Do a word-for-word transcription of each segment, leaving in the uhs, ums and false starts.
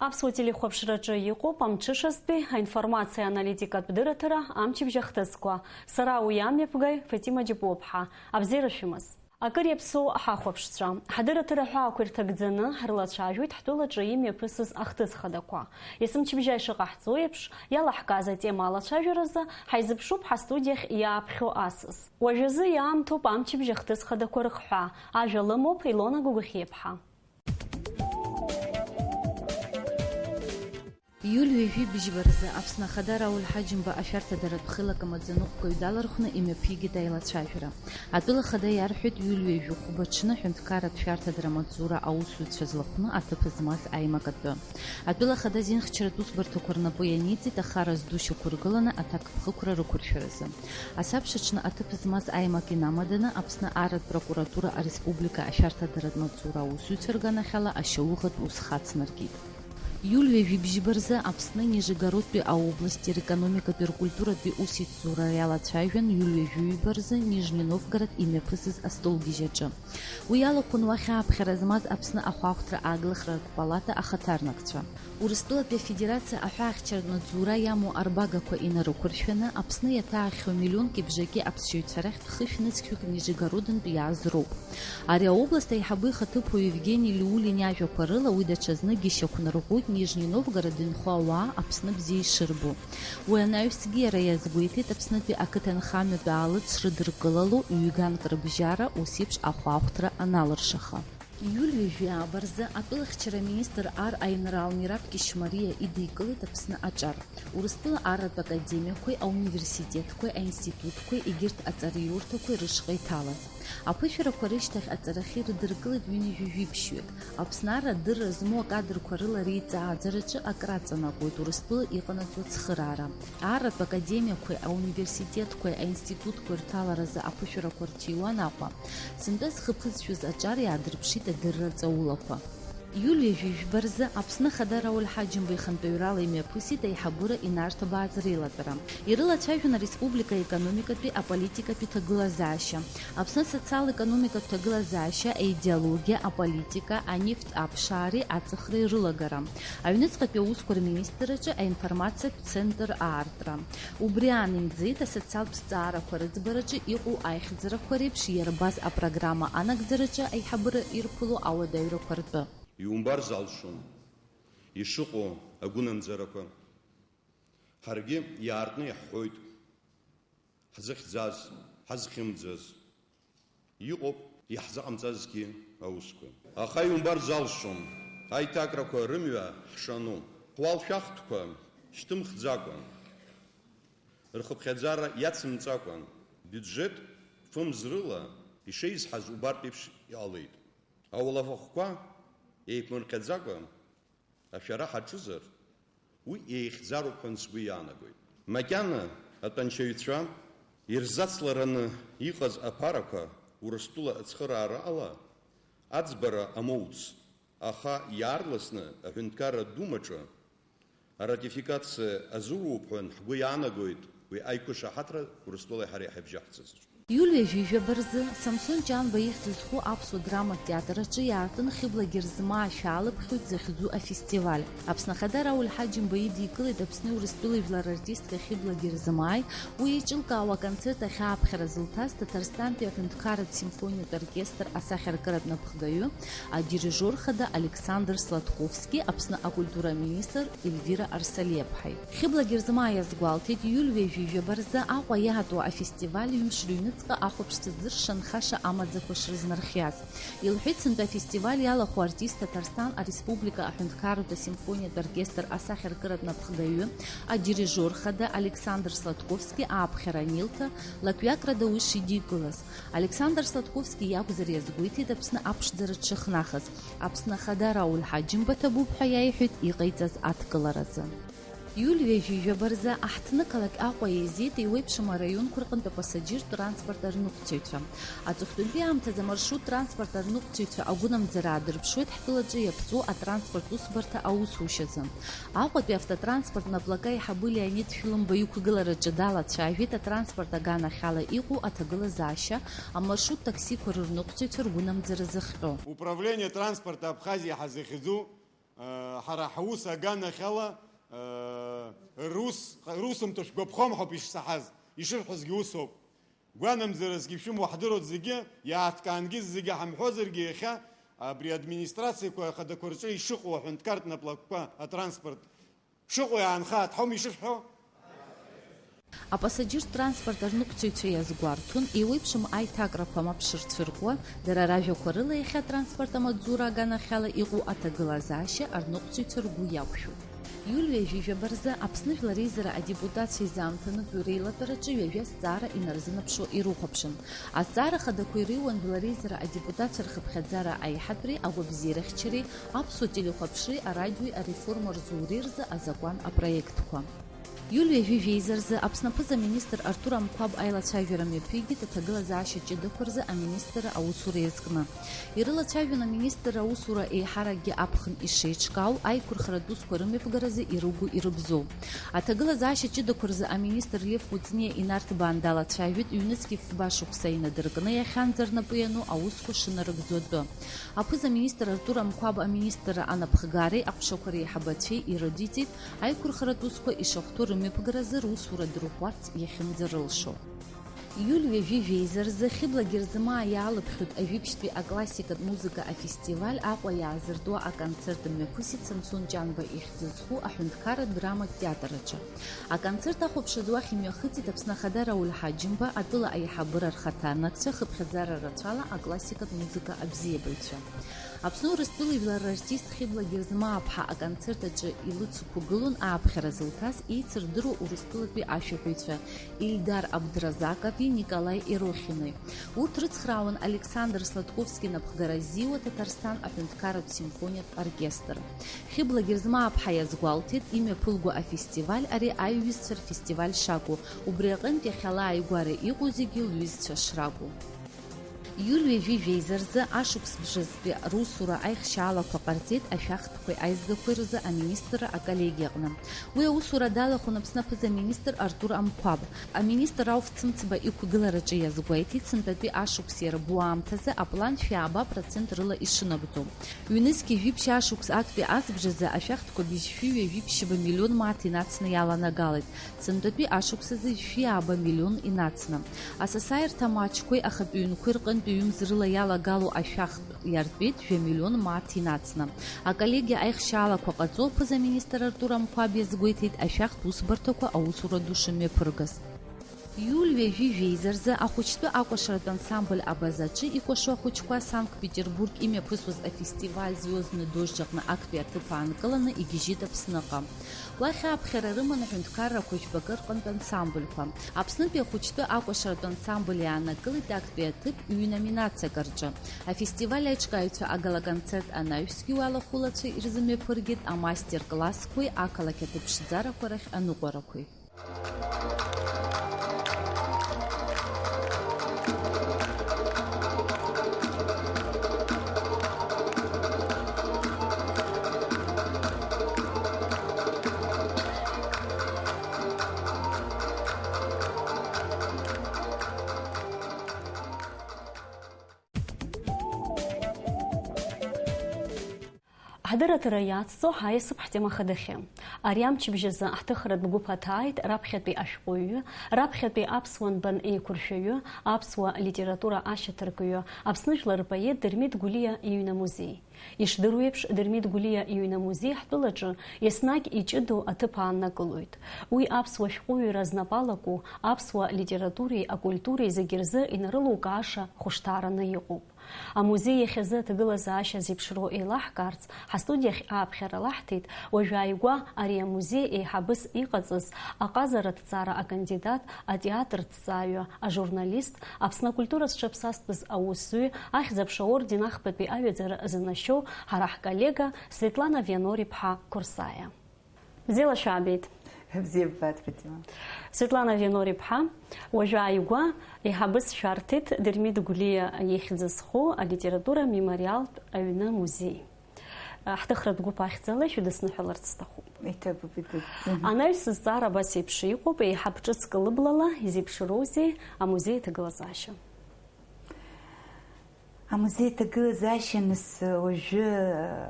Аԥсуа телехәаԥшраҿы иҟоуп амҽышазтәи аинформациа аналитикатә дырраҭара амчыбжь ахҭысқәа. Сара уи амҩаԥгаҩ Фатима Џьапуаԥҳа. Абзиара шәымаз. Акыр иаԥсоу ҳахәаԥшцәа, ҳдырраҭара ҳәаақәа ирҭагӡаны ҳрылацәажәоит ҳтәылаҿы имҩаԥысыз ахҭыс хадақәа. Есымчыбжьа ишыҟаҳҵо еиԥш, иалаҳкааз атема алацәажәаразы ҳаизыԥшуп ҳастудиахь иааԥхьо асас. Уажәазы иаамҭоуп амчыбжь ахҭыс хадақәа рыхҳәаа. Ажәа лымоуп Илона Гәыгәхьиаԥҳа. Июль ҩажәи бжьба рзы Аԥсны Ахада Рауль Ҳаџьымба ашәарҭадаратә хеилак амаӡаныҟәгаҩ далархәны имҩаԥигеит аилацәажәара. Атәыла Ахада иарҳәеит июль ҩажәи хәба аҽны аҳәынҭқарратә шәарҭадара амаҵзура аусзуҩцәа злахәны аҭыԥ змаз аимак атәы. Атәыла Ахада азинхьчаратә усбарҭақәа рнапы ианиҵеит ахара зду шьақәыргыланы аҭакԥхықәра рықәыршәаразы. Асабша аҽны аҭыԥ змаз аимак инамаданы Аԥсны арратә прокуратура ареспублика ашәарҭадаратә маҵзура аусзуҩцәа рганахьала ашьауӷатә ус хацнаркит. Иуль ҩажәи бжьба рзы Аԥсны Нижегородтәи аобласти рекономикатәи ркультуратәи усеицура иалацәажәан, иуль ҩажәи ҩба рзы Нижни Новгород имҩаԥысыз астолгьежь аҿы. Уи иалахәын уахь ааԥхьара змаз Аԥсны ахәаахәҭра ааглыхратә палата ахаҭарнакцәа. Урыстәылатәи Афедерациа аҳәаахьчаратә маҵзура иамоу арбагақәа инарықәыршәаны, Аԥсны иаҭаахьоу миллионки бжаки аԥсшьаҩцәа рахьтә хышә нызқьҩык Нижегородынтә иааз роуп. Ари аобласт аиҳабы ихаҭыԥуаҩ Евгени Лиулин иажәақәа рыла, уи даҽазныкгьы ишьақәнарӷәӷәоит Нижни Новгород инхо ауаа Аԥсны бзиа ишырбо. Уи анаҩсгьы иара иазгәеиҭеит, Аԥснытәи ақыҭанхамҩатә аалыҵ шрыдыркылало, ҩ-ганк рыбжьара ус еиԥш ахәаахәҭра аналыршаха. Иуль ҩажәи ааба рзы атәылахьчара министр ар аинрал Мираб Кьышьмариа идикылеит Аԥсны аҿар. Урыстәыла арратә академиақәеи ауниверситетқәеи аинститутқәеи егьырҭ аҵараиурҭақәеи рышҟа иҭалаз. Аԥышәарақәа рышьҭахь аҵарахьы ирыдыркылеит ҩынҩажәи жәиԥшьҩык. Аԥсны арра адырра змоу акадрқәа рыла реиҵааӡараҿы акраҵанакуеит Урыстәыла иҟанаҵо ацхыраара. Арратә академиақәеи ауниверситетқәеи аинститутқәеи рҭаларазы аԥышәарақәа рҭиуан Аҟәа. Сынтәа зхы ԥызшәаз аҿар иаадырԥшит адырра ҵаулақәа. Иуль ҩажәи жәба рзы Аԥсны Ахада Рауль Ҳаџьымба ихантәаҩрала имҩаԥысит аиҳабыра инарҭбааз реилатәара. Ирылацәажәон ареспублика аекономикатәи, аполитикатәи ҭагылазаашьа, Аԥсны асоциал-економикатә ҭагылазаашьа, аидеологиа, аполитика, анефтә аԥшаареи аҵыхреи рылагара, аҩныҵҟатәи аусқәа рминистрраҿы аинформациатә центр аартра. Убри аан имӡеит асоциалтә зҵаарақәа рыӡбараҿы иҟоу аихьӡарақәа реиԥш иарбаз апрограмма анагӡараҿы аиҳабыра ирԥыло ауадаҩрақәа ртәы. Иумбар залшом ишыҟоу агәынамӡарақәа. Ҳаргьы иаартны иаҳҳәоит ҳзыхьӡаз, ҳазхьымӡаз. Иҟоуп иаҳзыҟамҵазгьы аусқәа. Аха иумбар залшом аиҭакрақәа рымҩа ҳшану. Ҳуалшәахтәқәа шьҭымхӡакәа, рхыԥхьаӡара иацымҵакәа, биуџьет фымз рыла ишеизҳаз убартә еиԥш иҟалеит. Аулафахәқәа еиԥмырҟьаӡакәа ашәара ҳаҿызар, уи еихьӡароуп ҳәа сгәы иаанагоит. Макьана атәанчаҩцәа ирзацлараны иҟаз аԥарақәа Урыстәыла ацхыраара ала аӡбара амоуц, аха иаарласны аҳәынҭқарратә Думаҿы аратификациа азуроуп ҳәа ҳгәы иаанагоит уи аиқәышаҳаҭра Урыстәылеи ҳареи ҳаибжьаҳҵазар. Иуль ҩажәи жәаба рзы Самсон Ҷанба ихьӡ зху аԥсуа драматә театр аҿы иаартын Хьыбла Герзмаа шәаалыԥхьоит захьӡу афестиваль. Аԥсны Ахада Рауль Ҳаџьымба идикылеит Аԥсни Урыстәылеи жәлар артистка Хьыбла Герзмааи, уи еиҿылкаауа аконцерт ахь ааԥхьара зылҭаз Ҭаҭарстантәи аҳәынҭқарратә симфониатә оркестр асахьаркыратә напхгаҩы, адирижиор хада Александр Сладковски, Аԥсны акультура аминистр Ельвира Арсалиаԥҳаи. Хьыбла Герзмаа иазгәалҭеит, иуль ҩажәи жәаба рзы Аҟәа иаатуа афестиваль ҩымш рыҩныҵҟа ахәаԥшцәа зыршанхаша амаӡақәа шрызнархиаз. Илҳәеит, сынтәа афестиваль иалахәу артист Ҭаҭарстан Ареспублика аҳәынҭқарратә асимфониатә оркестр асахьаркыратә напхгаҩы, адирижиор хада Александр Сладковски ааԥхьара анилҭа, лакҩакрада уи шидикылаз. Александр Сладковски иакәзар иазгәеиҭеит Аԥсны аԥшӡара дшыхнахыз. Аԥсны Ахада Рауль Ҳаџьымба ҭабуп ҳәа иаиҳәеит иҟаиҵаз адкыларазы. Иуль ҩажәи жәаба рзы аҳҭны-қалақь Аҟәа еизеит еиуеиԥшым араионқәа рҟынтә апассаџьыртә транспорт арныҟәцаҩцәа. Аҵыхәтәантәи аамҭазы амаршрут транспорт арныҟәцаҩцәа агәынамӡара аадырԥшуеит ҳтәылаҿы иаԥҵоу атранспорт усбарҭа аусушьазы. Аҟәатәи автотранспорт наплака аиҳабы Леонид Шәлымба иқәгылараҿы далацәажәеит атранспорт аганахьала иҟоу аҭагылазаашьа, амаршрут таксиқәа рырныҟәцаҩцәа ргәынамӡара зыхҟьо. Управление транспорта Абхазии ҳазыхьӡу Ҳара ҳус аганахьала, рус, русумҭа шәгәаԥхом ҳәоуп ишсаҳаз, ишырҳәозгьы усоуп. Гәанамӡаразгьы шәымоу ҳдыруеит зегьы, иааҭкаангьы зегьы ҳамҳәозаргьы, иахьа абри администрациақәа ахадақәа рҿы ишыҟоу аҳәынҭқартә наплакқәа, атранспорт шыҟоу иаанхааит ҳәа аума ишышәҳәо? Апасаџьыртә транспорт арныҟәцаҩцәа иазгәарҭон, еиуеиԥшым аиҭакрақәа мап шырцәыркуа, дара ражәақәа рыла иахьа атранспорт амаҵзура аганахьала иҟоу аҭагылазаашьа арныҟәцаҩцәа ргәы иақәшәоит. Иуль ҩажәи жәаба рзы Аԥсны Жәлар Реизара адепутатцәа изаамҭанытәу реилатәараҿы ҩажәа азҵаара инарзынаԥшуа ирыхәаԥшын. Азҵаара хадақәа ирыҩуан Жәлар Реизара адепутатцәа рхыԥхьаӡара аиҳатәреи агәабзиарахьчареи, аԥсуа телехәаԥшреи арадиои ареформа рзуреи рзы азакәан апроектқәа. Иуль ҩажәи жәеиза рзы Аԥсны аԥыза-министр Артур Амқәаб аилацәажәара мҩаԥигеит аҭагылазаашьа ҷыдақәа рзы аминистрра аусура иазкны. Ирылацәажәон аминистрра аусура еиҳаракгьы аԥхын ишеиҿкаау, аиқәырхаратә усқәа рымҩаԥгаразы ирыгу-ирыбзоу. Аҭагылазаашьа ҷыдақәа рзы аминистр Лев Кәыҵниа инарҭбаан далацәажәеит, ҩнызқьи фба шықәса инадыркны иахьанӡа рнапы иану аусқәа шынарыгӡо атәы. Аԥыза-министр Артур Амқәаб аминистрра анапхгареи аҟәшақәа реиҳабацәеи ирыдиҵеит аиқәырхаратә усқәа ишахәҭоу рымҩаԥгаразы русура дырӷәӷәарц иахьынӡарылшо. Иуль ҩажәи жәеиза рзы Хьыбла Герзымаа иаалыԥхьоит ажәибжьтәи аклассикатә музыка афестиваль Аҟәа иаазыртуа аконцерт мҩаԥысит Самсон Ҷанба ихьӡ зху аҳәынҭқарратә драматә театр аҿы. Аконцерт ахәаԥшразы уахь имҩахыҵит Аԥсны Ахада Рауль Ҳаџьымба, атәыла аиҳабыра рхаҭарнакцәа, хыԥхьаӡара рацәала аклассикатә музыка абзиабаҩцәа. Аԥсны Урыстәыла жәлар рартист Хьыбла Герзмааԥҳа аконцерт аҿы илыцықәгылон ааԥхьара зылҭаз, еицырдыруа Урыстәылатәи ашәаҳәаҩцәа Ильдар Абдразакови Николаи Ерохини. Урҭ рыцхраауан Александр Сладковски инапхгара ззиуа Ҭаҭарсҭан аҳәынҭқарратә симфониатә оркестр. Хьыбла Герзмааԥҳа иазгәалҭеит, имҩаԥылго афестиваль ари аиҩызцәа рфестиваль шакәу, убри аҟынтә иахьала ааигәара иҟоу зегьы лҩызцәа шракәу. Иуль ҩажәи жәеиза рзы ашықәс бжазтәи русура аихшьаалақәа ҟарҵеит ашәахтәқәеи аизгақәеи рзы аминистрра аколлегиаҟны. Уи аусура далахәын Аԥсны аԥыза-министр Артур Амқәаб. Аминистр Рауф Цымцба иқәгылараҿы иазгәеиҭеит, сынтәатәи ашықәс иарбоу аамҭазы аплан шәи ааба процент рыла ишынагӡоу. Ҩнызқьи жәиԥшь ашықәс актәи азбжазы ашәахтәқәа быжьшәи ҩажәи ԥшьба миллион мааҭ инацны иаланагалеит, сынтәатәи ашықәсазы жәшәи ааба миллион инацны. Асасааирҭа маҷқәеи ахатә ҩынқәеи рҟынтә ҩымз рыла иалагало ашәахтә иартәеит жәа миллион мааҭ инацны. Аколлегиа аихшьаалақәа ҟаҵо аԥыза-министр Артур Амқәаб иазгәеиҭеит ашәахтә усбарҭақәа аусура ду шымҩаԥыргаз. Иуль ҩажәи жәеиза рзы ахәыҷтәы акәашаратә ансамбль Абазаҿы икәашо ахәыҷқәа Санкт-Петербург имҩаԥысуаз афестиваль Звёздный дождь аҟны актәи аҭыԥ аанкыланы игьежьит Аԥсныҟа. Уахь ааԥхьара рыман аҳәынҭқаррақәа жәпакы рҟынтә ансамбльқәа. Аԥснытәи ахәыҷтәы акәашаратә ансамбль иаанакылеит актәи аҭыԥ ҩ-номинациак рҿы. Афестиваль аиҿкааҩцәа агалоконцерт анаҩсгьы уалахәылацәа ирзымҩаԥыргеит амастер-классқәеи ақалақь аҭыԥ ԥшӡарақәа рахь аныҟәарақәеи. Ҳдырраҭара иацҵо ҳаиасып ҳтема хадахьы. Ари амчыбжь азы ҳҭыхратә гәыԥ аҭааит раԥхьатәи ашәҟәыҩҩы, раԥхьатәи аԥсуа нбан еиқәыршәаҩы, аԥсуа литература ашьаҭаркҩы, Аԥсны жәлар рпоет Дырмит Гәлиа иҩны амузеи. Ишдыру еиԥш, Дырмит Гәлиа иҩны амузеи ҳтәылаҿы еснагь иҷыдоу аҭыԥ ааннакылоит. Уи аԥсуа шәҟәыҩҩра знапы алаку, аԥсуа литературеи акультуреи зегьы рзы инарылукааша хәышҭаараны иҟоуп. Амузеи иахьазы аҭагылазаашьа зеиԥшроу еилаҳкаарц, ҳастудиахь ааԥхьара лаҳҭеит, уажәааигәа ари амузеи еиҳабыс иҟаҵаз, аҟазара аҭҵаара акандидат, атеатр ҭҵааҩы, ажурналист, Аԥсны акультура зҽаԥсазтәыз аусзуҩ, Ахьӡ-аԥша орден ахԥатәи аҩаӡара занашьоу ҳара ҳколлега Светлана Вианор-иԥҳа Курсаиа. Бзиала шәаабеит. Бзиа ббааит, Фатима. Светлана Вианор-иԥҳа, уажәы ааигәа еиҳабыс шәарҭеит Дырмит Гәлиа ихьӡ зху алитература мемориалтә аҩны музеи. Ҳҭыхратә гәыԥ ахьӡала шәыдысныҳәаларц сҭахуп. Иҭабуп, идыдӡам. Анаҩс зҵаара абас еиԥш иҟоуп, еиҳаб ҿыцк лыблала изеиԥшроузеи амузеи аҭагылазаашьа? Амузеи аҭагылазаашьа, нас, уажәы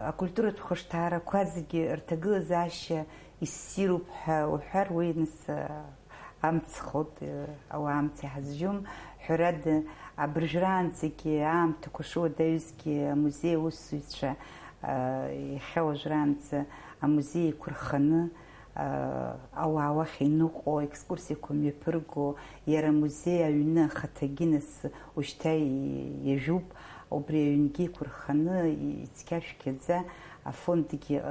акультуратә хәышҭаарақәа зегьы рҭагылазаашьа иссируп ҳәа уҳәар, уи, нас, амцхоит, ауаа амц иҳазжьом. Ҳәарада, абыржәраанӡагьы, аамҭақәа шыуадаҩызгьы, амузеи аусзуҩцәа, иахьа уажәраанӡа амузеи еиқәырханы, ауаа уахь иныҟәо, екскурсиақәа мҩаԥырго, иара амузеи аҩны ахаҭагьы нас ушьҭа иажәуп, убри аҩнгьы еиқәырханы, ицқьа-шәқьаӡа, афондгьы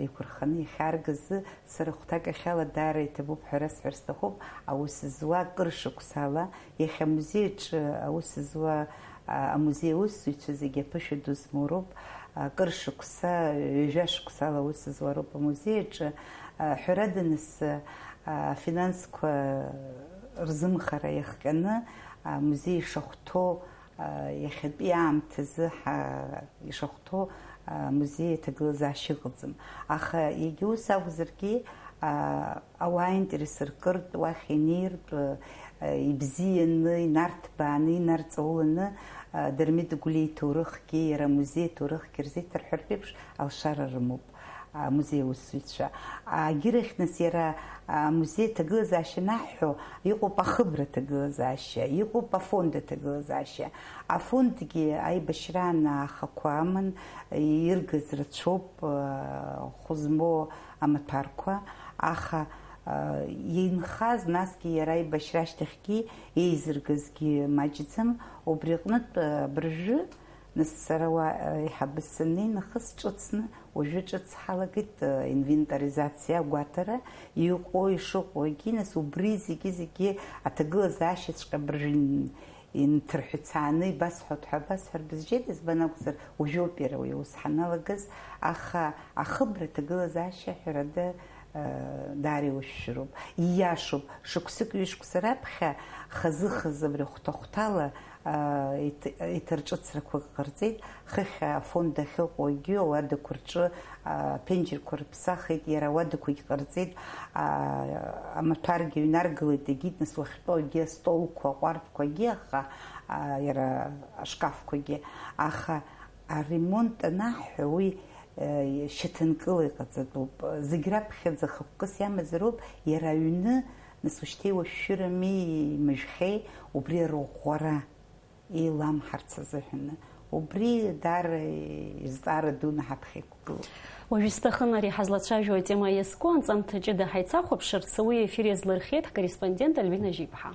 еиқәырханы иахьааргаз, сара хәҭакахьала даара иҭабуп ҳәа расҳәар сҭахуп, аус зуа кыр шықәсала, иахьа амузеи аҿы аус зуа, а, амузеи аусзуҩцәа зегьы аԥышәа ду змоу роуп, а, кыр шықәса, ҩажәа шықәсала аус зуа роуп амузеи аҿы, а, ҳәарада, нас, а, афинансқәа рзымхара иахҟьаны, а, амузеи ишахәҭоу, а, иахьатәи аамҭазы ҳа-, ишахәҭоу, а, амузеи аҭагылазаашьа ыҟаӡам. Аха егьа ус акәзаргьы, а, ауаа аинтерес ркыртә, уахь инеиртә, а, ибзианы, инарҭбааны, инарҵауланы, а, Дырмит Гәлиа иҭоурыхгьы, иара амузеи аҭоурыхгьы рзеиҭарҳәартә еиԥш алшара рымоуп, а, амузеи аусзуҩцәа. Агьырахь, нас, иара, а, амузеи аҭагылазаашьа анаҳҳәо, иҟоуп ахыбра аҭагылазаашьа, иҟоуп афонд аҭагылазаашьа. Афондгьы аибашьраан аахақәа аман, иргаз рацәоуп, а, хәы змоу амаҭәарқәа, аха, а, инхаз, насгьы иара аибашьра ашьҭахьгьы еизыргазгьы маҷӡам, убри аҟнытә, а, абыржәы, нас, сара уа, а, еиҳабыс саннеи нахыс ҿыцны, уажәы ҿыц ҳалагеит, а, инвентаризациа, агәаҭара, иҟоу ишыҟоугьы, нас, убри зегьы-зегьы аҭагылазаашьаҵәҟьа абыржәы ин-, инҭырҳәцааны ибасҳәоит ҳәа басҳәар бызшәеит, избан акәзар, уажәоуп иара уи аус ҳаналагаз, аха ахыбра аҭагылазаашьа ҳәарада, э, даара иушәшәыроуп. Ииашоуп, шықәсык-ҩышықәса раԥхьа хазы-хазы абри хәҭа-хәҭала, э, иҭ-, иҭырҿыцрақәак ҟарҵеит, хыхь афонд ахьыҟоугьы ауадақәа рҿы, э, аԥенџьырқәа рыԥсахит, иара ауадақәагь ҟарҵеит, э, амаҭәаргьы ҩнаргалеит, егьит, нас, уахьтәоугьы астолқәа, аҟәардәқәагьы, аха, э, иара ашкафқәагьы. Аха аремонт анаҳҳәа, уи, э, шьаҭанкыла иҟаҵатәуп. Зегь раԥхьаӡа хықәкыс иамазароуп иара аҩны, нас, ушьҭа иуашәшәырами, имыжәхьеи, убри арӷәӷәара еиламҳарц азыҳәаны. Убри даара изҵаара дуны ҳаԥхьа иқәгылоуп. Уажә исҭахын ари ҳазлацәажәо атема иазку анҵамҭа ҷыда ҳаицахәаԥшырц, уи ефир иазлырхиеит ҳкорреспондент Альбина Жьиԥҳа.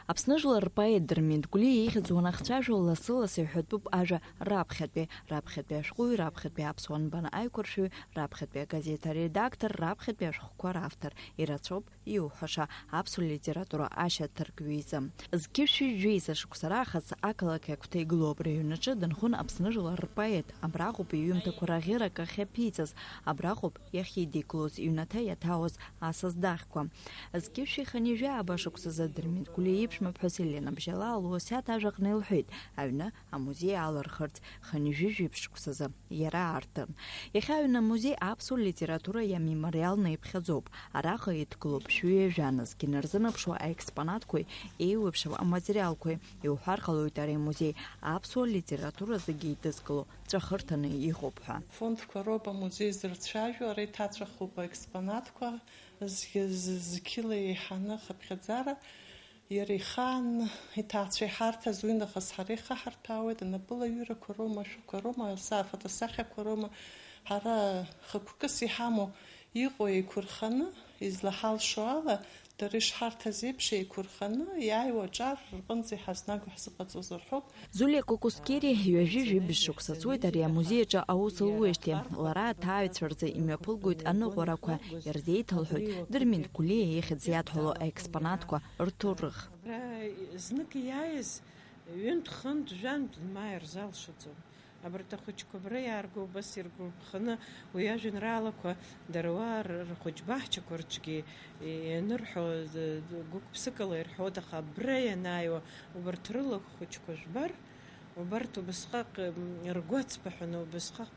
Аԥсны жәлар рпоет Дырмит Гәлиа ихьӡ уанахцәажәо, лассы-лассы иҳәатәуп ажәа раԥхьатәи, раԥхьатәи ашәҟәыҩҩы, раԥхьатәи аԥсуа нбан аиқәыршәаҩы, раԥхьатәи агазеҭ аредактор, раԥхьатәи ашәҟәқәа равтор, ирацәоуп иуҳәаша аԥсуа литература ашьаҭаркҩы изы. Зқьышәи жәеиза шықәса раахыс ақалақь агәҭа игылоу абри аҩнаҿы дынхон Аԥсны жәлар рпоет, абраҟоуп иҩымҭақәа раӷьырак ахьаԥиҵаз, абраҟоуп иахьидикылоз, иҩнаҭа иаҭаауаз асас даӷьқәа. Зқьышәи хынҩажәи ааба шықәсазы Дырмит Гәлиа иԥшәмаԥҳәыс Елена Бжьалаа луасиаҭ ажәаҟны илҳәеит, аҩны амузеи алырхырц, хынҩажәи жәиԥшь шықәсазы иара аартын. Иахьа аҩны амузеи аԥсуа литература иамемориалны иԥхьаӡоуп. Араҟа идкылоуп шәҩа жәанызқь инарзынаԥшуа аекспонатқәеи еиуеиԥшым аматериалқәеи. Иуҳәар ҟалоит, ари амузеи аԥсуа литература зегьы еидызкыло ҵәахырҭаны иҟоуп ҳәа. Фондқәа роуп амузеи зырцәажәо, ара иҭацәахуп аекспонатқәа, зқь-, з-, зқьыла еиҳаны ахыԥхьаӡара. Иара ихаан иҭаацәа иҳарҭаз, уи нахыс ҳара ихаҳарҭәаауеит, анапылаҩырақәа роума, ашәақәа роума, аса-, афотосахьақәа роума, ҳара хықәкыс иҳамоу иҟоу еиқәырханы, излаҳалшо ала, дара ишҳарҭаз еиԥш еиқәырханы, иааиуа аҿар рҟынӡа иҳазнаго ҳзыҟаҵозар ҳәоуп. Зулиа Кокускери ҩажәи жәибжь шықәса ҵуеит ари амузеи аҿы аус луеижьҭеи. Лара аҭааҩцәа рзы имҩаԥылгоит аныҟәарақәа, ирзеиҭалҳәоит Дырмит Гәлиа ихьӡ иадҳәало аекспонатқәа рҭоурых. Абра знык иааиз ҩынтә-хынтә, жәантә дмааир залшаӡом. Абарҭ ахәыҷқәа абра иаарго убас иргәарԥханы уи ажәеинраалақәа дара уа р-, рхәыҷ баҳчақәа рҿгьы ианырҳәо, д-, д-, гәык-ԥсыкала ирҳәоит, аха абра ианааиуа убарҭ рыла хәыҷқәа жәбар, Убарҭ убысҟак, м, ргәы ацԥыҳәаны, убысҟак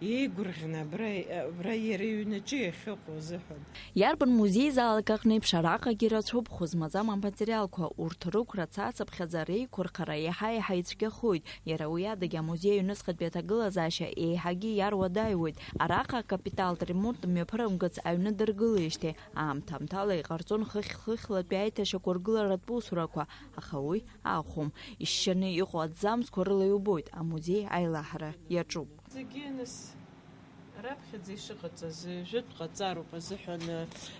еигәырӷьаны абра, абра иара иҩнаҿы иахьыҟоу азыҳәан. Иарбан музеизаалак аҟны еиԥш араҟагьы рацәоуп хәы змаӡам аматериалқәа, урҭ рықәра цацыԥхьаӡа реиқәырхара иаҳа-иаҳа ицәгьахоит. Иара уи адагьы амузеи аҩныҵҟатәи аҭагылазаашьа еиҳагьы иаруадаҩуеит. Араҟа акапиталтә ремонт мҩаԥырымгац аҩны дыргылеижьҭеи аамҭа-аамҭала иҟарҵон хыхь-хыхьлатәи аиҭашьақәыргыларатә усурақәа, аха уи аахәом. Ишьшьаны иҟоу аҭӡамцқәа рыла иубоит, амузеи аилаҳара иаҿуп. Зегьы, нас, раԥхьаӡа ишыҟаҵаз, жәытә ҟаҵароуп азыҳәан,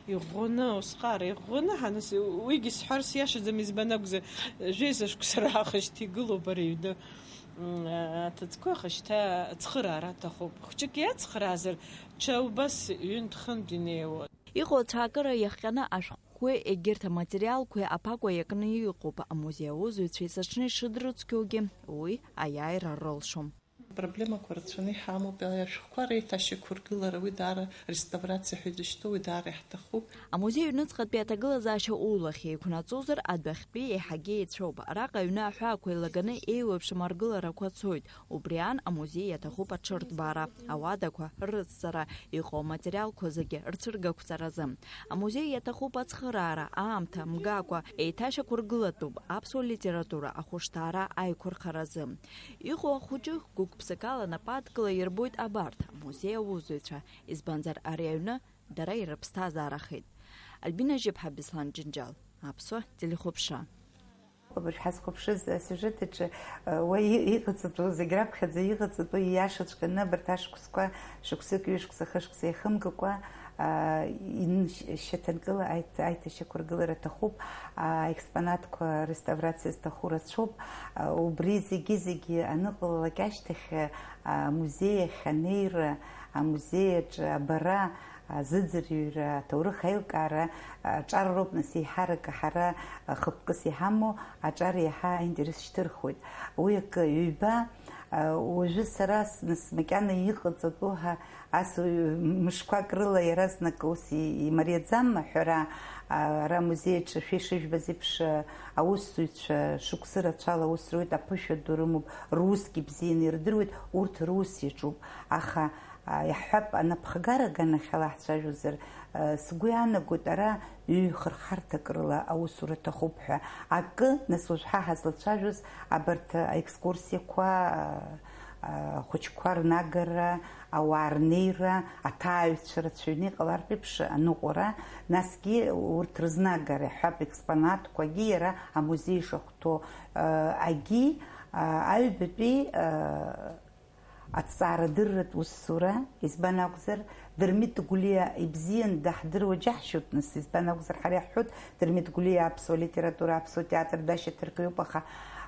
иӷәӷәаны, усҟар иӷәӷәаны, ҳаныс, уигьы сҳәар сиашаӡам, избан акәзар, жәеиза шықәса раахышьҭ игылоуп ари аҩны. М, аҭыӡқәа, аха шьҭа ацхыраара аҭахуп. Хәҷык иацхраазар, ҽа убас ҩынтә-хынтә инеиуан. Иҟоу ацәаакыра иахҟьаны ашәҟәқәеи егьырҭ аматериалқәеи аԥакәа иакны иҟоуп. Амузеи аусзуҩцәа есыҽны ишыдрыцқьоугьы уи аиааира рылшом. Проблемақәа рацәаны иҳамоуп, ашәҟәқәа реиҭашьақәыргылара, уи даара, реставрациа ҳәа изышьҭоу, уи даара иаҳҭахуп. Амузеи аҩныҵҟатәи аҭагылазаашьа улахь еиқәнаҵозар, адәахьтәи еиҳагьы еицәоуп. Араҟа аҩны аҳәаақәа еилаганы еиуеиԥшым аргыларақәа цоит. Убри аан, амузеи иаҭахуп аҽырҭбаара, ауадақәа рыцҵара, иҟоу аматериалқәа зегьы рцәыргақәҵаразы. Амузеи иаҭахуп ацхыраара, аамҭа мгакәа, еиҭашьақәыргылатәуп аԥсуа литература ахәышҭаара аиқәырхаразы. Иҟоу ахәыҷы гәык-ԥсыкала напы адкыла ирбоит абарҭ амузеи аусзуҩцәа, избанзар ари аҩны дара ирыԥсҭазаарахеит. Альбина Жьыԥҳа, Беслан Џьынџьал, Аԥсуа телехәаԥшра. Абыржә ҳазхәаԥшыз асиужет аҿы, уа иҟаҵатәу, зегь раԥхьаӡа иҟаҵатәу ииашаҵәҟьаны абарҭ ашықәсқәа, шықәсык, ҩышықәса, хышықәса иахымгакәа, ин-, шьаҭанкыла аит-, аиҭашьақәыргылара аҭахуп, аекспонатқәа реставрациа зҭаху рацәоуп, убри зегьы-зегьы аныҟалалак ашьҭахь, амузеи ахь анеира, амузеи аҿы абара, азыӡырҩра, аҭоурых аилкаара, аҿар роуп, нас, еиҳарак ҳара, хықәкыс иҳамоу аҿар иаҳа аинтерес шьҭырхуеит. Уи акы, ҩба, уажәы сара, нас, макьана иҟаҵатәу ҳәа, ас мышқәак рыла иаразнак ус имариаӡам аҳәара, ара амузеи аҿы шәи шыжәбаз еиԥш, аусзуҩцәа шықәсы рацәала аус руеит, аԥышәа ду рымоуп, русгьы бзианы ирдыруеит, урҭ рус иаҿуп, аха, иаҳҳәап, анапхгара аганахьала ҳцәажәозар, сгәы иаанагоит, ара ҩ-хырхарҭак рыла аусура аҭахуп ҳәа. Акы, нас, уажә ҳа ҳазлацәажәоз абарҭ аекскурсиақәа, ахәыҷқәа рнагара, ауаа рнеира, аҭааҩцәа рацәаҩны иҟалартә еиԥш аныҟәара, насгьы урҭ рызнагара, иаҳҳәап, експонатқәагьы иара амузеи ишахәҭоу, агьи, аҩбатәи, Аҭҵаарадырратә усура, избан акәзар, Дырмит Гәлиа ибзиан даҳдыруа џьаҳшьоит, нас, избан акәзар, ҳара иаҳҳәоит, Дырмит Гәлиа аԥсуа литература, аԥсуа театр дашьаҭаркҩуп, аха,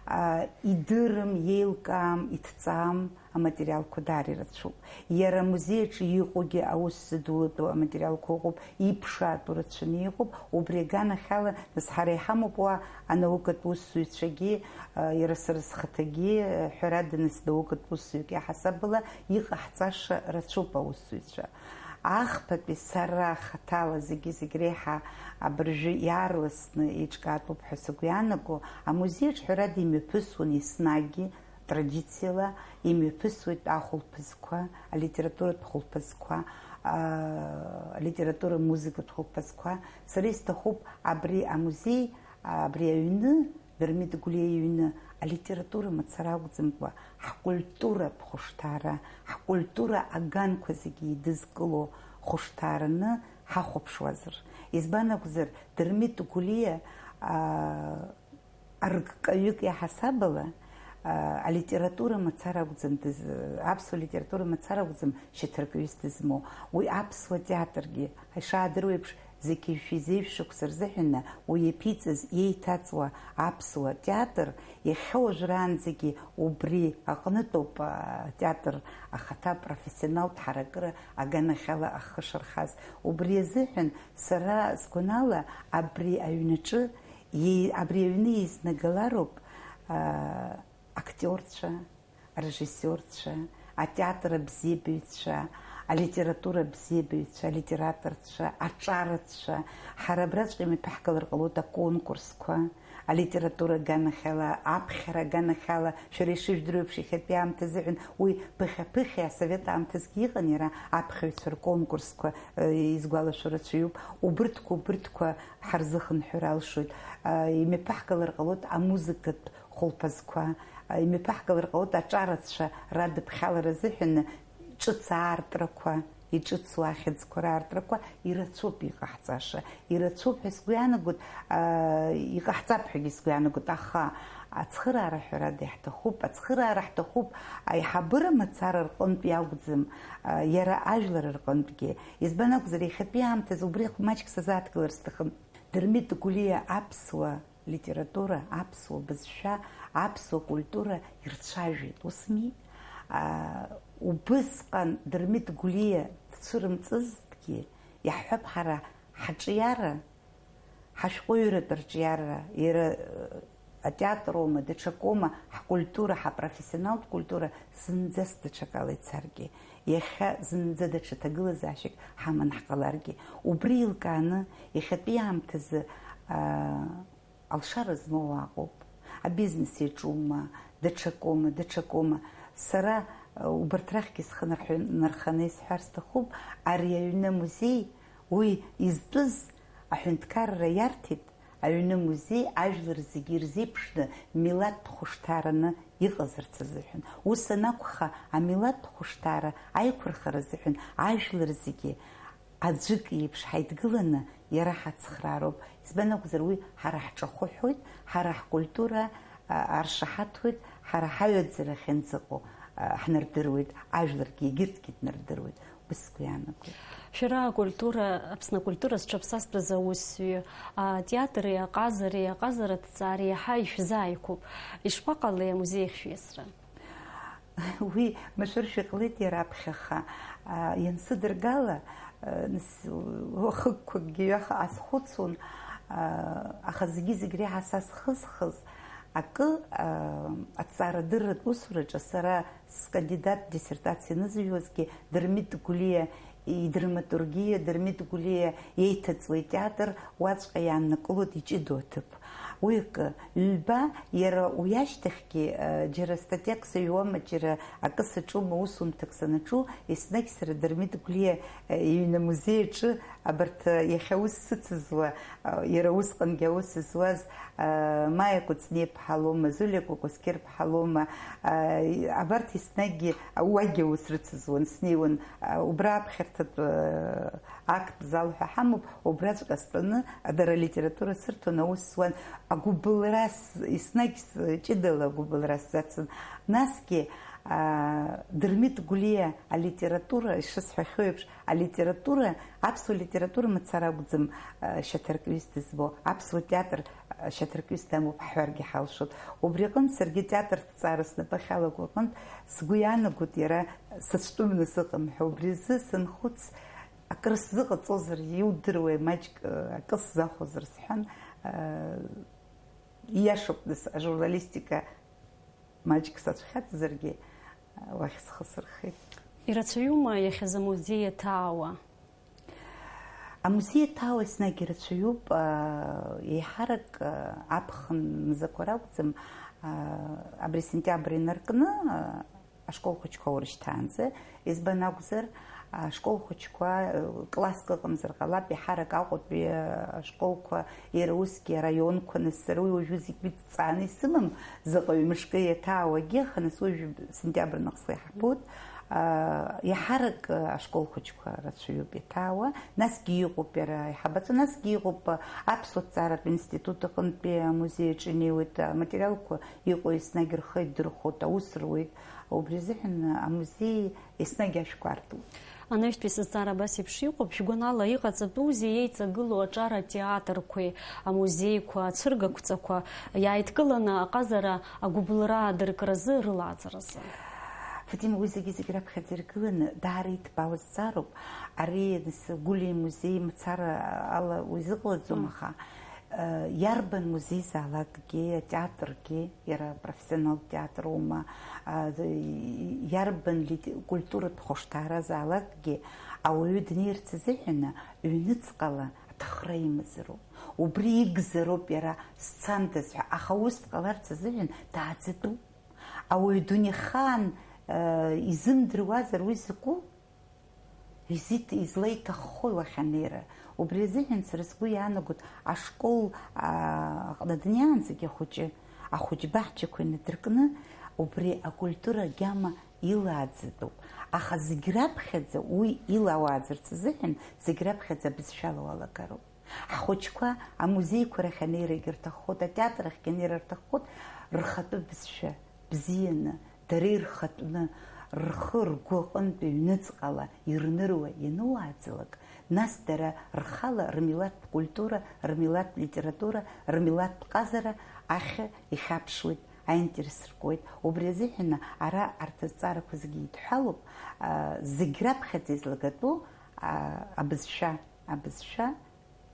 а, идырым, иеилкаам, иҭҵаам аматериалқәа даара ирацәоуп. Иара амузеи аҿы иҟоугьы аус зыдулатәу аматериалқәа ыҟоуп, иԥшаатәу рацәаны иҟоуп, убри аганахьала, нас, ҳара иҳамоуп уа анаукатә усзуҩцәагьы, а, иара сара схаҭагьы, а, ҳәарада, нас, наукатә усзуҩык иаҳасабала иҟаҳҵаша рацәоуп аусзуҩцәа. Ахԥатәи сара хаҭала зегьы-зегь реиҳа абыржәы иаарласны еиҿкаатәуп ҳәа сыгәы иаанаго, амузеи аҿы, ҳәарада, имҩаԥысуан еснагьы, традициала имҩаԥысуеит ахәылԥазқәа, алитературатә хәылԥазқәа, а, алитература музыкатә хәылԥазқәа. Сара исҭахуп абри амузеи, абри аҩны, Дырмит Гәлиа иҩны, алитература мацара акәӡамкәа, ҳкультуратә хәышҭаара, ҳкультура аганқәа зегьы еидызкыло хәышҭаараны ҳахәаԥшуазар. Избан акәзар, Дырмит Гәлиа, а, Арккаҩык иаҳасабала, а, алитература мацара акәӡам дыз-, аԥсуа литература мацара акәӡам шьаҭаркҩыс дызмоу. Уи аԥсуа театргьы, ишаадыруа еиԥш, зқьи жәшәи зеижә шықәса рзыҳәаны уи иаԥиҵаз, иеиҭаҵуа аԥсуа театр иахьа уажәраанӡагьы убри аҟнытәоуп, а, атеатр ахаҭа профессионалтә ҳаракыра аганахьала ахы шархаз. Убри азыҳәан сара сгәанала абри аҩнаҿы Иеи-, абри аҩны еизнагалароуп, аа, актиорцәа, арежиссиорцәа, атеатр абзиабаҩцәа, алитература абзиабаҩцәа, алитераторцәа, аҿарацәа. Ҳара абраҵәҟьа имҩаԥаҳгалар ҟалоит аконкурсқәа, алитература аганахьала, аԥхьара аганахьала, шәара ишыжәдыруеиԥш, иахьатәи аамҭазыҳәан уи ԥыхьа-ԥыхьа асовет аамҭазгьы иҟан, иара аԥхьаҩцәа рконкурсқәа, э, изгәалашәо рацәаҩуп, убырҭқәа, убырҭқәа ҳарзыхынҳәыр алшоит. Э, имҩаԥаҳгалар ҟалоит амузыкатә хәылԥазқәа, э, имҩаԥаҳгалар ҟалоит аҿарацәа радыԥхьалара азыҳәан ҿыц аартрақәа, иҿыцу ахьӡқәа раартрақәа ирацәоуп иҟаҳҵаша. Ирацәоуп ҳәа сгәы иаанагоит, аа, иҟаҳҵап ҳәагьы сгәы иаанагоит, аха ацхыраара ҳәарада иаҳҭахуп, ацхыраара ҳҭахуп аиҳабыра мацара рҟынтә иакәӡам, аа, иара ажәлар рҟынтәгьы. Избан акәзар, иахьатәи аамҭазы убри маҷк сазааҭгылар сҭахын. Дырмит Гәлиа аԥсуа литература, аԥсуа бызшәа, аԥсуа культура ирцәажәеит, усми? Аа, убысҟан Дырмит Гәлиа дцәырымҵызҭгьы, иаҳҳәап, ҳара ҳаҿиара, ҳашәҟәыҩҩратә арҿиара, иара, э, атеатр аума, даҽакоума, ҳкультура, ҳапрофессионалтә культура зынӡас даҽакала ицаргьы, иахьа зынӡа даҽа ҭагылазаашьак ҳаман ҳҟаларгьы, убри еилкааны, иахьатәи аамҭазы, аа, алшара змоу аҟоуп. Абизнес иаҿума, даҽакоума, даҽакоума. Сара, э, убарҭ рахьгьы схы нарҳәы-, нарханы исҳәар сҭахуп, ари аҩны амузеи, уи изтәыз аҳәынҭқарра иарҭеит, аҩны амузеи ажәлар зегьы ирзеиԥшны милаҭтә хәышҭаараны иҟазарц азыҳәан. Ус анакәха, амилаҭтә хәышҭаара аиқәырхара азыҳәан ажәлар зегьы аӡәык иеиԥш ҳаидгыланы иара ҳацхраароуп. Избан акәзар, уи ҳара ҳҿахәы ҳәоит, ҳара ҳкультура, а, аршаҳаҭуеит, ҳара ҳаҩаӡара ахьынӡаҟоу, а, ҳнардыруеит, ажәларгьы егьырҭгьы днардыруеит. Уи сгәы иаанагоит. Шәара акультура, Аԥсны акультура зҽаԥсазтәыз аусзуҩы, атеатри аҟазареи, аҟазаратә ҭҵаареи иаҳа ишәзааигәоуп. Ишԥаҟалеи амузеи ахь шәиасра? Уи машәыршәа иҟалеит иара аԥхьаха, а, иансыдыргала, а, нас, уахыкқәакгьы ҩаха азхәыцуан, а, аха зегьы-зегь реиҳа са схызхыз акы, а, аҭҵаарадырратә усураҿы сара скандидат диссертациа анызыҩуазгьы Дырмит Гәлиа идраматургиа, Дырмит Гәлиа иеиҭаҵуа итеатр уаҵәҟьа иааннакылоит иҷыдоу аҭыԥ. Уи акы, ҩба, иара уи ашьҭахьгьы, э, џьара статиак сыҩуама, џьара акы саҿума, усумҭак санаҿу, еснагь сара Дырмит Гәлиа, э, иҩны амузеи аҿы абарҭ, э, иахьа аус сыцызуа, э, иара усҟангьы аус зуаз, э, Маиа Кәыҵниаԥҳа лоума, Зулиа Кәакәасқьырԥҳа лоума, э, абарҭ еснагьгьы уагьы аус рыцызуан, снеиуан, э, убра аԥхьарҭатә, э, актә зал ҳәа ҳамоуп, убраҵәҟьа стәаны, дара алитература сырҭон, аус зуан, агәыбылра с-, еснагь с-, ҷыдала агәыбылра сзацын. Насгьы, аа, Дырмит Гәлиа алитература, ишысҳәахьоу еиԥш, алитература, аԥсуа литература мацара акәӡам, аа, шьаҭаркҩыс дызбо, аԥсуа театр, аа, шьаҭаркҩыс дамоуп ҳҳәаргьы ҳалшоит. Убри аҟынтә саргьы театр ҭҵаара снапы ахьалаго аҟынтә сгәы иаанагоит иара сыцәтәымны сыҟам ҳәа. Убри азы санхәыц, акыр сзыҟаҵозар, иудыруеи, маҷк, э, акы сзахәозар сҳәан, э, ииашоуп, нас, ажурналистика маҷк сацәхьаҵзаргьы, э, уахь схы сырхеит. Ирацәаҩума иахьазы амузеи иаҭаауа? Амузеи иаҭаауа еснагь ирацәаҩуп, э, еиҳарак, э, аԥхын мзақәа ракәӡам, э, абри сентиабр инаркны, э, ашкол хәыҷқәа урышьҭаанӡа. Избан акәзар, ашкол хәыҷқәа, э, класск ыҟамзар ҟалап, еиҳарак Аҟәатәи, э, ашколқәа, иара усгьы араионқәа, нас сара уи уажәы зегь ҭҵааны исымам, заҟаҩы мышкы иаҭаауагьы, аха нас уажә сентиабр наҟ схы иаҳбоит. А, еиҳарак, э, ашкол хәыҷқәа рацәаҩуп иаҭаауа, насгьы иҟоуп иара аиҳабацәа, насгьы иҟоуп, э, аԥсуа ҭҵааратә институт аҟынтәи амузеи аҿы инеиуеит, аматериалқәа иҟоу еснагь рхы идырхәоит, аус руеит. Убри азыҳәан амузеи еснагь ашәқәа артуп. Анаҩстәи сызҵаара абас еиԥш иҟоуп, шәгәанала, иҟаҵатәузеи еиҵагылоу аҿар атеатрқәеи амузеиқәа, ацәыргақәҵақәа иааидкыланы аҟазара агәыбылра аадыркразы, рылааӡаразы? Фатима, уи зегьы-зегь раԥхьаӡа иргыланы даара иҭбаау зҵаароуп. Ари, нас, Гәлиа имузеи мацара ала уи зыҟалаӡом, аха, э, иарбан музеизаалакгьы, атеатргьы, иара профессионалтә театр аума, а, иарбан лит-, культуратә хәышҭааразаалакгьы ауаҩы днеирц азыҳәан ҩныҵҟала аҭахра имазароуп. Убри игзароуп иара сцандаз ҳәа, аха ус дҟаларц азыҳәан дааӡатәуп. Ауаҩ дунеихаан, э, изымдыруазар уи закәу? Изит-, излеиҭаххои уахь анеира? Убри азыҳәан сара сгәы иаанагоит, ашкол, аа, аҟны днеиаанӡагьы ахәыҷы, ахәыҷ баҳчақәа инадыркны, убри акультура агьама илааӡатәуп. Аха зегь раԥхьаӡа уи илауааӡарц азыҳәан зегь раԥхьаӡа абызшәала уалагароуп. Ҳхәыҷқәа амузеиқәа рахь анеирагьы рҭаххоит, атеатр ахьгьы анеира рҭаххоит, рхатәы бызшәа бзианы, дара ирхатәны, рхы-ргәы аҟынтәи ҩныҵҟала ирныруа иануааӡалак, нас дара рхала рмилаҭтә культура, рмилаҭтә литература, рмилаҭтә ҟазара ахьы ихьаԥшуеит, аинтерес ркуеит. Убри азыҳәан ара арҭ азҵаарақәа зегьы идҳәалоуп, а, зегь раԥхьаӡа излагатәу, а, абызшәа, абызшәа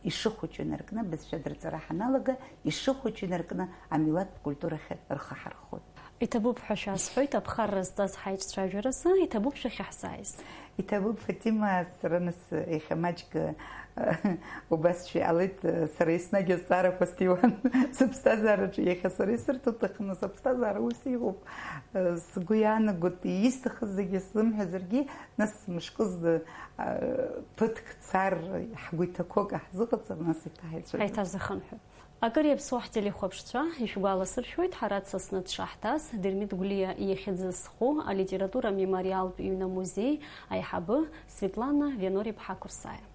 ишыхәыҷу инаркны, абызшәа дырҵара ҳаналага, ишыхәыҷу инаркны амилаҭтә культурахь рхы ҳархоит. Иҭабуп ҳәа шәасҳәоит, аԥхарра зҵаз ҳаиҿцәажәаразы, иҭабуп шәахьаҳзааиз. Иҭабуп, Фатима, сара нас иахьа маҷк, убасшәа иҟалеит, сара еснагь азҵаарақәа сҭиуан сыԥсҭазаараҿы, иахьа сара исырҭо сҭахны, сыԥсҭазаара ус иҟоуп, сгәы иаанагоит, исҭахыз зегьы сзымҳәазаргьы, нас мышкызны, ԥыҭк цар, ҳгәы иҭақәоу акы ҳзыҟаҵар, нас еиҭа ҳаицәажәап. Ҳаиҭазыхынҳәып. Акыр иаԥсоу ҳтелехәаԥшцәа, ишәгәаласыршәоит, ҳара дсасны дшаҳҭаз Дырмит Гәлиа ихьӡ зху алитература мемориалтә ҩны музеи аиҳабы Светлана Вианор-иԥҳа Курсаиа.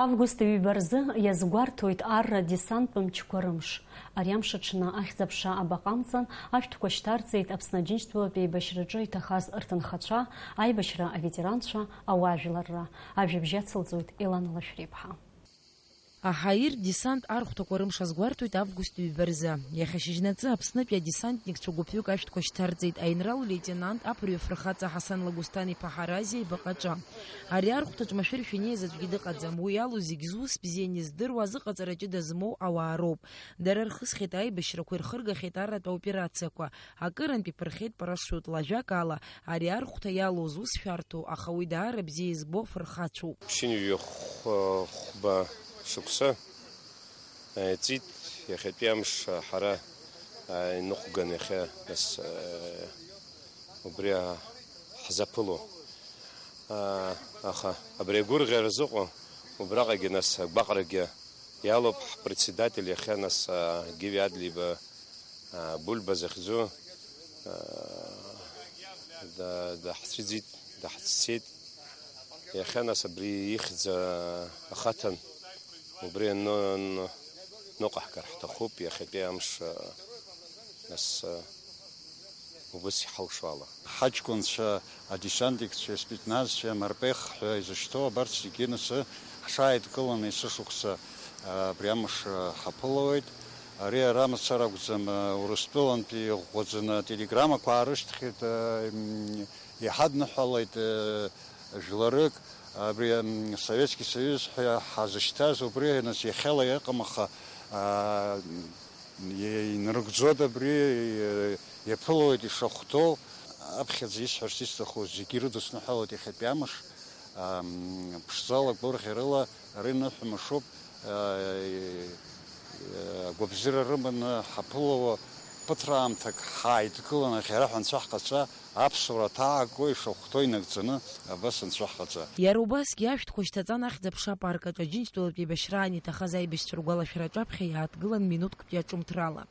Август ҩба рзы иазгәарҭоит арра десанттә мчқәа рымш. Ари амш аҽны ахьӡ-аԥша абаҟа амҵан ашәҭқәа шьҭарҵеит Аԥсны Аџьынџьтәылатә еибашьраҿы иҭахаз рҭынхацәа, аибашьра аветеранцәа, ауаажәларра. Ажәабжь ацылҵоит Елана Лашәриԥҳа. Аҳаиртә десант архәҭақәа рымш азгәарҭоит август ҩба рзы. Иахьа шьыжьнаҵы Аԥснытәи адесантникцәа гәыԥҩык ашәҭқәа шьҭарҵеит аинрал леитенант аԥырҩы афырхаҵа Ҳасан Лагәсҭан-иԥа Ҳарази аибаҟаҿы. Ари архәҭаҿ машәыршәа инеиз аӡәгьы дыҟаӡам, уи алоу зегь зус бзианы издыруа, азыҟаҵара ҷыда змоу ауаа роуп. Дара рхысхьеит аибашьрақәа, ирхыргахьеит арратә аоперациақәа. Акырынтә иԥырхеит парашютла, ажәакала, ари архәҭа иалоу зус шәарҭоу, аха уи даара бзиа избо фырхацәоуп. Ԥшьынҩажәи хә-, хәба шықәса, э, ҵит, иахьатәи амш ҳара, э, иныҟәган иахьа, нас, э, убри, а, ҳзаԥыло. А, аха абри агәырӷьара зыҟоу, убраҟагьы, нас, агәаҟрагьы иалоуп ҳпредседатель иахьа, нас, а, Гиви Адлиба, а, Бульба захьӡу, а, да-, даҳцәыӡит, даҳцәцеит. Иахьа, нас, абри ихьӡ, а, ахаҭан, убри ану-, ану-, аныҟаҳгар ҳҭахуп, иахьатәи амш, а, нас, а, убыс иҳалшо ала. Ҳаҷкәынцәа, адесантникцәа, аспецназцәа, амарпех ҳәа изышьҭоу абарҭ зегьы нас ҳҽааидкыланы есышықәса, а, абри амш, а, ҳаԥылауеит. Ари ара мацара акәӡам, а, Урыстәылантәи иӷәӷәаӡаны ателеграммақәа аарышьҭхьеит, а, м, иҳадныҳәалеит, а, жәларык, абри, м, Советски Союз ҳәа ҳазышьҭаз убри, нас, иахьала иҟам, аха, а, инарыгӡоит абри, иаԥылоит ишахәҭоу. Аԥхьаӡа исҳәарц исҭаху зегьы ирыдысныҳәалоит иахьатәи амш. Ам, ԥшӡала, гәырӷьарыла, ари ныҳәа мшуп, а, агәабзиара рыманы ҳаԥылауа, ԥыҭраамҭак ҳааидкыланы, ӷьара ҳәа анцәа ҳҟаҵа, аԥсуара ҭааго, ишахәҭоу инагӡаны абас анцәа ҳҟаҵа. Иара убасгьы ашәҭқәа шьҭаҵан ахьӡ-аԥша апарк аҿы Аџьынџьтәылатә еибашьраан иҭахаз аибашьцәа ргәалашәара аҿаԥхьа иааҭгылан минуҭктәи аҿымҭрала.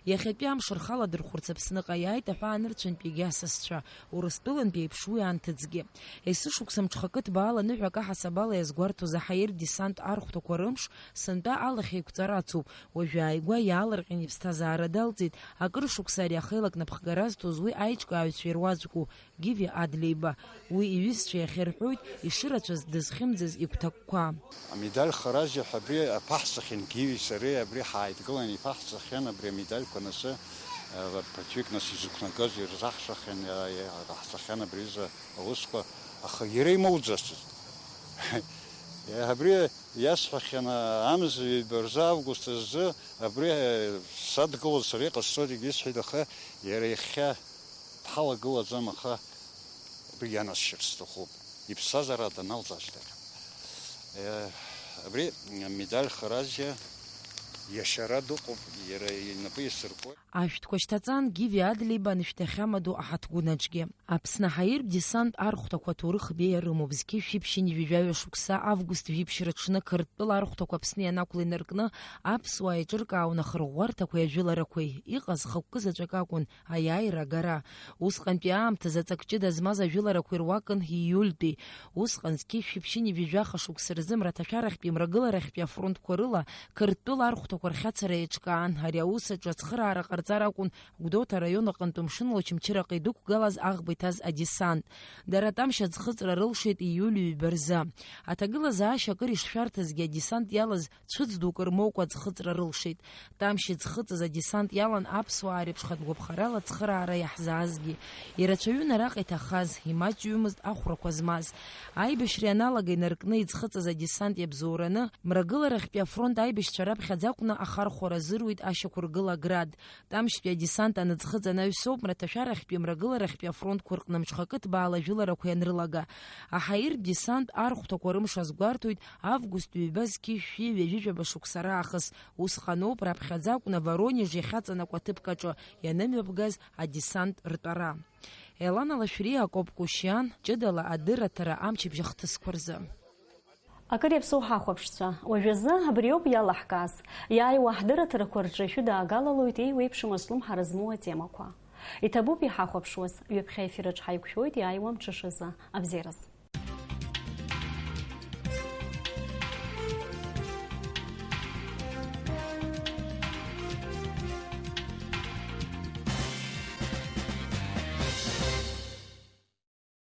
Иахьатәи амш рхаладырхәырц Аԥсныҟа иааит аҳәаанырцәынтәигьы асасцәа, Урыстәылантәи еиԥш уи анҭыҵгьы. Есышықәса мҽхакы ҭбаала ныҳәак аҳасабала иазгәарҭоз аҳаиртә десант архәҭақәа рымш, сынтәа алахь еиқәҵара ацуп, уажәы ааигәа иаалырҟьан иԥсҭазаара далҵит, акыр шықәса ари ахеилак напхгара зҭоз уи аиҿкааҩцәа ируаӡәку, Гиви Адлеиба. Уи иҩызцәа иахьа рҳәоит ишырацәаз дызхьымӡаз игәҭакқәа. Амедаль харазиа ҳәа абри аԥаҳҵахьан, Гиви сареи абри ҳааидкылан иԥаҳҵахьан абри амедальқәа, нас, э, ԥыҭҩык, нас, изықәнагаз ирзаҳшахьан, иа-, иа-, ҟаҳҵахьан абри аҩыза аусқәа, аха иара имоуӡацызт. Абри иасҳәахьан, амз ҩба рзы август азы абри, э, садгылоз сара иҟасҵоит, егьисҳәеит, аха иара иахьа дҳалагылаӡам, аха абри ианасшьарц сҭахуп. Иԥсҭазаара аҭаналҵашьҭахь, э, абри амедаль харазшәа иашьара дыҟоуп, иара инапы иасыркуеит. Ашәҭқәа шьҭаҵан Гиви Адлеиба аншәҭахьамадоу аҳаҭгәынаҿгьы. Аԥсны аҳаиртә десант архәҭақәа аҭоурых беиа рымоуп. Зқьи жәшәи ԥшьынҩажәи жәаҩа шықәса август жәиԥшьра аҽны Қырҭтәыла архәҭақәа Аԥсны ианақәла инаркны, аԥсуаа еиҿыркаауан ахырӷәӷәарҭақәеи ажәыларақәеи. Иҟаз хықәкы заҵәык акәын аиааира агара. Усҟантәи аамҭазы аҵак ҷыда змаз ажәыларақәа ируакын ииультәи. Усҟан зқьи жәшәи ԥшьынҩажәи жәаха шықәса рзы мраҭашәарахьтәи мрагыларахьтәи афронтқәа рыла Қырҭтәыла архәҭақәа рхьацара еиҿкаан. Ари аус аҿы ацхыраара ҟарҵар акәын Гәдоуҭа араион аҟынтә Мшынла Очамчыраҟа идәықәгалаз аӷба иҭаз адесант. Дара Тамшь аӡхыҵра рылшеит ииуль ҩба рзы. Аҭагылазаашьа акыр ишшәарҭазгьы, адесант иалаз цәыӡ дук рмоукәа аӡхыҵра рылшеит. Тамшь иӡхыҵыз адесант иалан аԥсуаа реиԥш хатә гәаԥхарала ацхыраара иаҳзаазгьы. Ирацәаҩын араҟа иҭахаз, имаҷҩымызт ахәрақәа змаз. Аибашьра ианалага инаркны иӡхыҵыз адесант иабзоураны, мрагыларахьтәи афронт аибашьцәа раԥхьаӡа акәны ахархәара азыруит ашьақәыргыла Град. Тамшьтәи адесант аныӡхыҵ анаҩсоуп мраҭашәарахьтәи мрагыларахьтәи афронтқәа рҟны мҽхакы ҭбаала ажәыларақәа ианрылага. Аҳаиртә десант архәҭақәа рымш азгәарҭоит август ҩба зқьи жәшәи ҩажәи жәаба шықәса раахыс. Усҟаноуп раԥхьаӡа акәны Воронеж иахьаҵанакуа аҭыԥк аҿы ианымҩаԥгаз адесант ртәара. Елана Лашәриа, Акоп Кушьиан, ҷыдала адырраҭара амчыбжь ахҭысқәа рзы. Акыр иаԥсоу ҳахәаԥшцәа, уажәазы абриоуп иалаҳкааз. Иааиуа ҳдырраҭарақәа рҿы шәыдаагалалоит еиуеиԥшым азҿлымҳара змоу атемақәа. Иҭабуп иҳахәаԥшуаз, ҩаԥхьа аефир аҿы ҳаиқәшәоит иааиуа амҽышазы. Абзиараз.